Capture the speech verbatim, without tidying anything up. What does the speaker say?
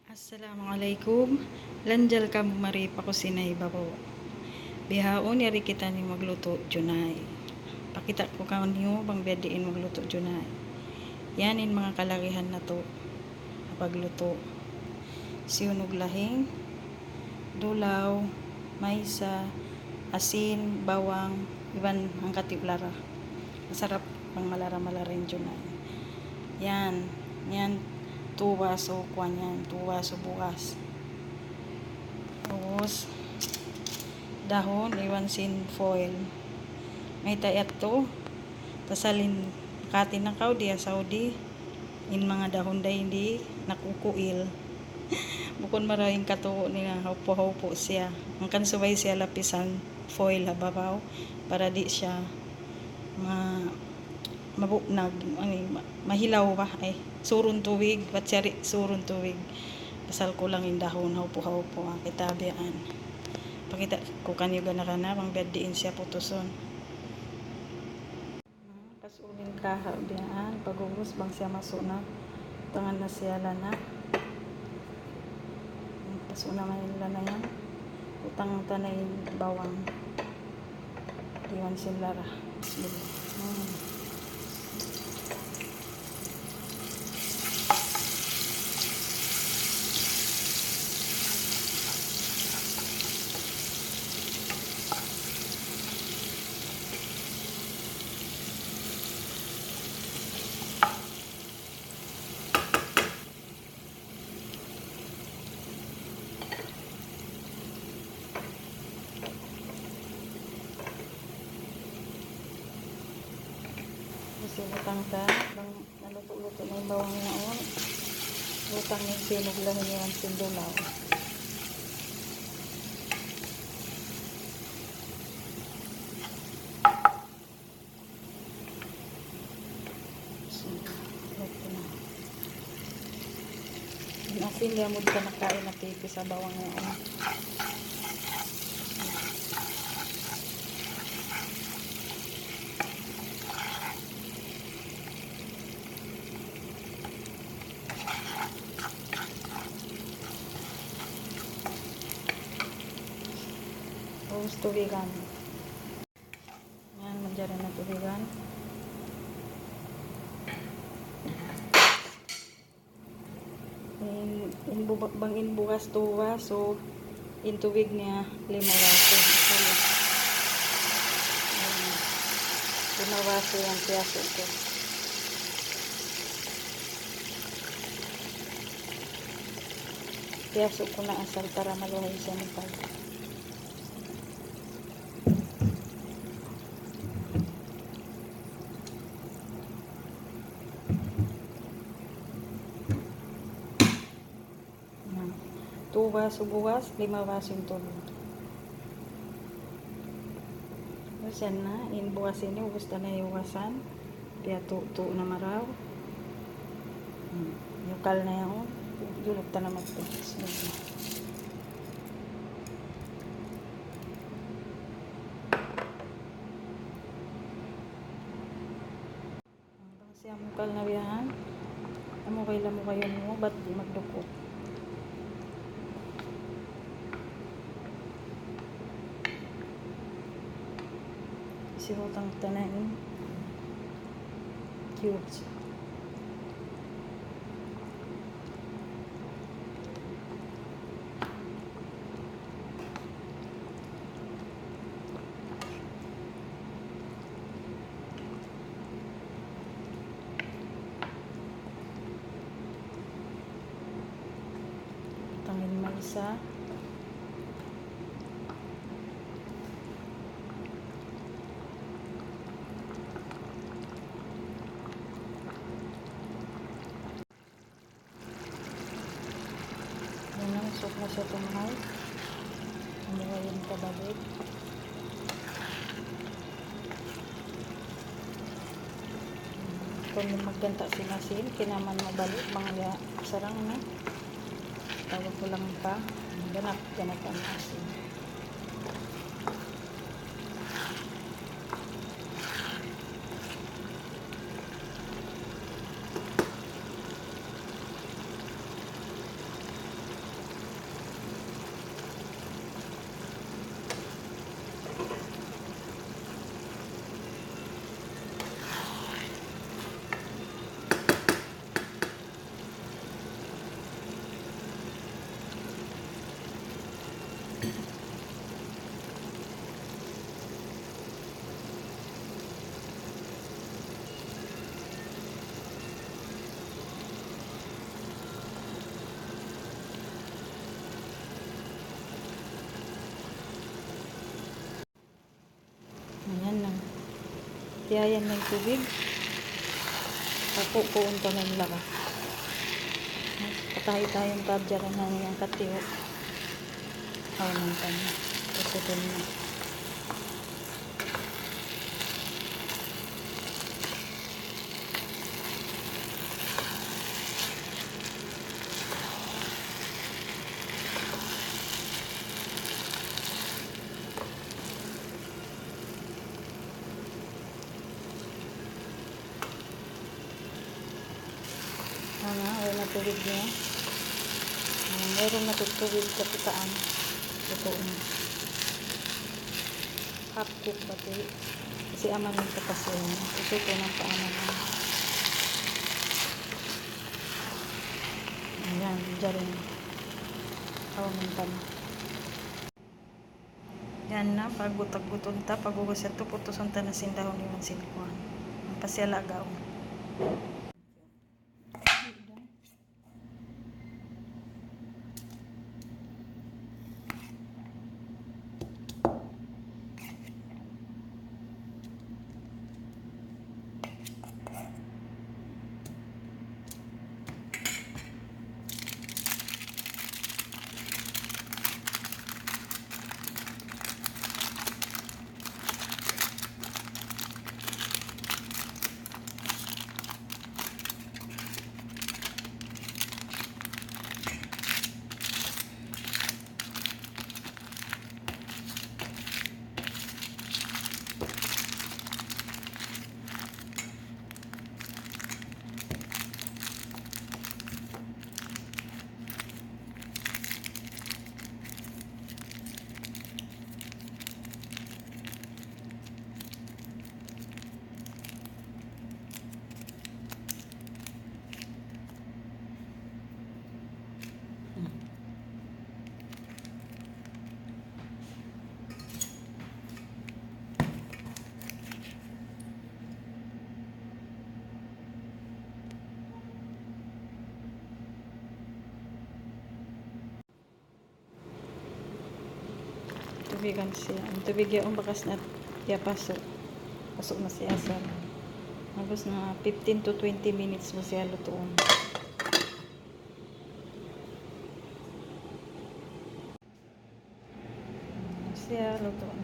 Assalamu alaykum. Lanjal kamu mari pa kusinay babaw. Bihaun yari kitaniyu maglutu' junay. Pakita' ku kaniyu bang biya' diin maglutu' junay. Yan in manga kalagihan natu' ha paglutu'. Siyunug lahing, dulaw, maysa, asin, bawang, iban hangkatiyu' lara. Masarap bang malara-malara in junay. Yan, yan, tuwa, so, kuwan yan, tuwa, so, bugas. Ubus, dahun, iban sin foil. Mayta' yadtu, pasal in kati na kaw di ha Saudi, in manga dahun da hindi nakukuil. Bukun marayaw in katubu' nila, haupu'-haupu' siya. Hangkan subay siya lapisan foil ha babaw para di' siya ma-, mabuknag, ani, ma-, mahilaw ba? Ay, surun tubig, bat siya di' surun tubig. Pasal kulang in dahun, haupu'-haupu', ah, kita biyaan. Pakita' ku kaniyu gana-gana, bang biya' diin siya putusun. Hmm, pas unin kaha biyaan, pag-ubus bang siya masu' na, butangan na siya lana. Hmm, pas una main lana yan, butang ta na in bawang. Iban sin lara. Bismillah. Hmm. Kasi butang ta, bang naluto-luto na in bawang yaun, butang na in siyunug lahing iban sin dulaw. In asin, liyamud ka na kain na pipis ha bawang yaun. Ubus tubigan. Yan, manjari na tubigan. In, in bu-, bang in bugas tuwa, so in tubig niya lima baso. Yan. Lima baso yan, piyasu' ku. Piyasu' ku na asal para maluhay siya mukal. Yan. Tuwa baso bugas, lima baso in tubig. Ubus yan na, in bugas ini, ubus ta na iyugasan. Piyatu'-tu' na marayaw. Hmm. Yukal na yan, oh. Juluk ta na magtu. Sunod na. Bang siya mukal na biya' yan. Amu kay lamu kayu mu, bat di' magdukut. Simutang ta na in cubes. Tangin maysa. Yan na, usok na siya tumahaw. Amu yan kabalik. Kung magkanta sin asin, kinaman mabalik, bang ya sarang na. Tawag ko lang pa, ganap, ganap ang asin. Tiyayan na in tubig. Pakukuun ta na in laka. Patahay-tahayan ta dyan na in katiyu. Aw, mantan na. Usutun na. Ayan na, way na tubig niya. Ayan, mayroon na tubig sa kitaan. Ito na. Half cook ba ito? Kasi aman yung kapasin. Ito po ng paano na. Ayan, dyan. Aw, mantan na. Yan na, pagutag-gutun ta, pag-ubus yadtu, putusun ta na sin dahun iban sin kuwan. Ampa siya lagaw. Tubigan siya. Ang tubig yaun bakas na tiyapasu'. Pasu' na siya asal. Tapos na fifteen to twenty minutes mu siya lutuun. Siya lutuun.